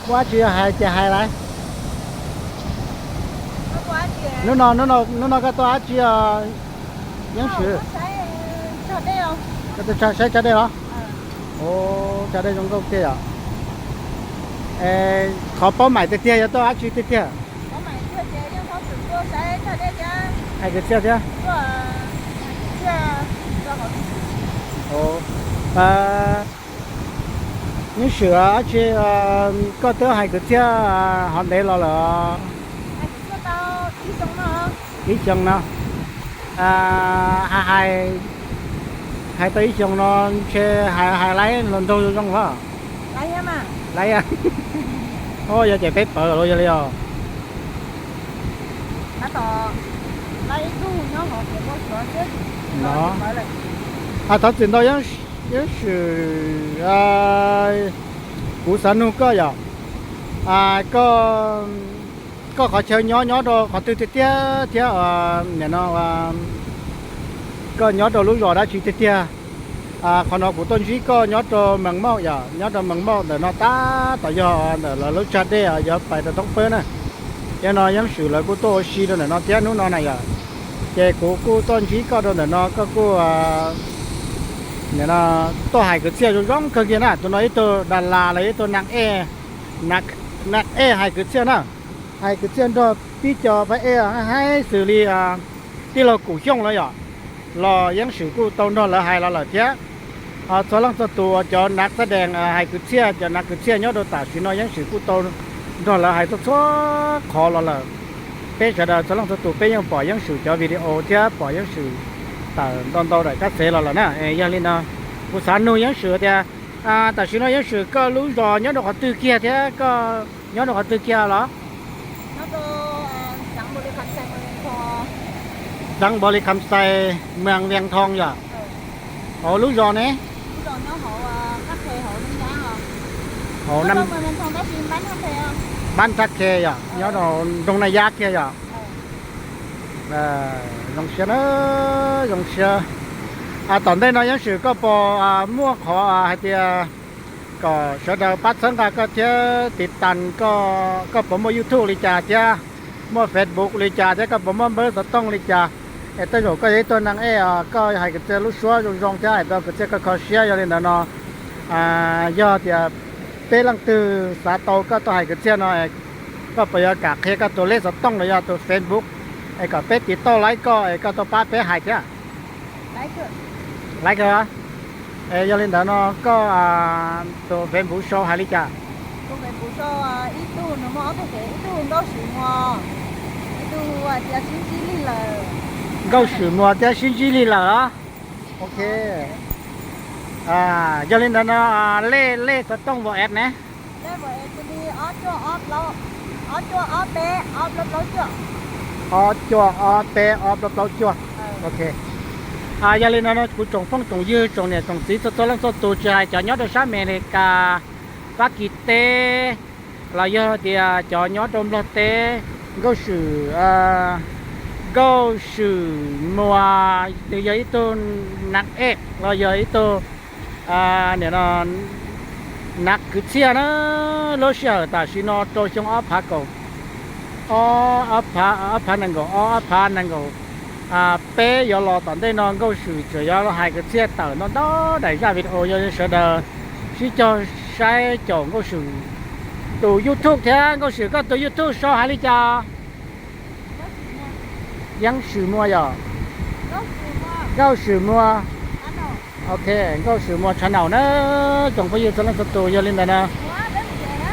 Muaj dab tsi hais ces hais lawm. Hnub no, hnub no koj tuaj dab tsi os Yeeb Swm? Koj tuaj saib tsag dej los? Ua, tsag dej zoo nkauj tiag yom. Qhov paub mais tiag tiag yog tuaj dab tsi tiag tiag? Hais kwv txhiaj thiab. Yeeb Swm, dab tsi koj twb hais kwv txhiaj hov ntev los lawm? Ib xyoo no. Hais, hais tau ib xyoos no ntshe hais, hais laib los nraug zoo los? Laib, yog ces peb pawv los yog li os. Thov txim ntau Yeeb Swm, kuv xav nug koj yom. Koj, koj qhov chaw nyob nyob rau qhov twg tiag tiag thiab, nim no koj nyob rau lub zos dab tsi tiag tiag? Qhov no kuv tuaj ntsib koj nyob rau Mees Mauj yom, nyob rau Mees Mauj ntawm no tab tom yog ntawm lawv lub tsag dej yuav pais rau Thoob Pab na. Yog no Yeeb Swm lawv kuj tuaj ua si rau ntawm no thiab hnub no na yom. Ces kuv kuj tuaj ntsib koj rau ntawm no, koj kuj tuaj hais kwv txhiaj zoo zoo kawg kiag na. Tus no ib tug das las los ib tug nas ej, nas ej hais kwv txhiaj na. Hais kwv txhiaj nrog tib co phab ej haib xws li tij laug Kum Xyooj los yom, los Yeeb Swm kuj tau nrog lawv hais los lawm thiab. Txhua leej txhua tus cov nav xab dees hais kwv txhiaj, cov nav kwv txhiaj nyob rau tam sim no Yeeb Swm kuj tau nrog lawv hais txhua txhua qhov los lawm. Peb sawv daws txhua leej txhua tus peb yeej pom Yeeb Swm cov video thiab pom Yeeb Swm tawm ntau ntau daim kab xev los lawm na. Yog li no kuv xav nug Yeeb Swm tias tam sim no Yeeb Swm koj lub zos nyob rau qhov twg kiag thiab koj nyob rau qhov twg kiag los? Xeev Npaus Lis Kham Xais, Mees Vias Thoo yom. Hauv lub zos ne? Hauv Npab Thaj Khe yom, nyob rau nroog Naj Yab kiag yom. Zoo siab na, zoo siab. Tom ntej no Yeeb Swm koj puas muaj qhov hais tias kom sawv daws pab txhawb nqa koj thiab tiv tas koj, koj puas muaj YouTube li cas thiab muaj Facebook li cas thiab koj puas muaj npawb xov tooj li cas? Es tej zaum koj yog ib tug nas ej, koj hais kwv txhiaj lub suab zoo zoo thiab hais tau kwv txhiaj koj kho siab, yog li ntawd no yog tias peb leej twg xav tau koj tuaj hais kwv txhiaj no, koj puas yuav kam qhia koj tus lej xov tooj los yog tus Facebook es kom peb tiv tauj laib koj es koj tuaj pab peb hais thiab? Laib kawg. Es yog li ntawd no koj tus Facebook sau hais li cas? Nkauj Swm Muas thiab Sib Ntsib Lig Lawm los? Ok. Yog li ntawd no lej, lej xov tooj Vauv App ne? Ob cuaj ob peb ob plaub plaub cuaj. Ok. Yog li no no kuv tsoom phooj tsoom ywg tsoom niam tsoom txiv txhua txhua leej txhua tus tsis hais cov nyob rau sab Amelikas, Fab Kis teb, los yog tias cov nyob rau Nplog teb, Nkauj Swm, Nkauj Swm Muas nws yog ib tug nas ej los yog ib tug nim no nav kwv txhiaj na. Lub sij hawm tam sim no rau xyoo ob phav kaum, ob phav nees nkaum ob, ob phav nees nkaum peb yuav los tom ntej no Nkauj Swm tseem yuav hais kwv txhiaj tawm ntau ntau daim zaj video, yog sawv daws sib cog saib caum Nkauj Swm tus YouTube thiab. Nkauj Swm koj tus YouTube sau hais li cas? Yeeb Swm Muas yom? Nkauj Swm Muas. Ok, Nkauj Swm Muas channel na, tsoom phooj ywg txhua leej txhua tus. Yog li ntawd na,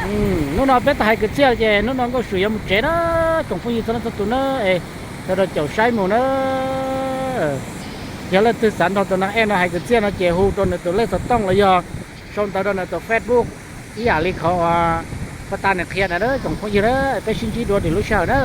hnub no peb tau hais kwv txhiaj ces hnub no Nkauj Swm yuav mus tsev na, tsoom phooj ywg txhua leej txhua tus na. Es sawv daws caum saib mus na. Yog leej twg xav nrog tus nas ej no hais kwv txhiaj no ces hu rau nws tus lej xov tooj los yog sau ntawv rau nws tus Facebook ib yam li qhov pab tas nws qhia na tsoom phooj ywg na. Peb sib ntsib dua lwm lub sij hawm na.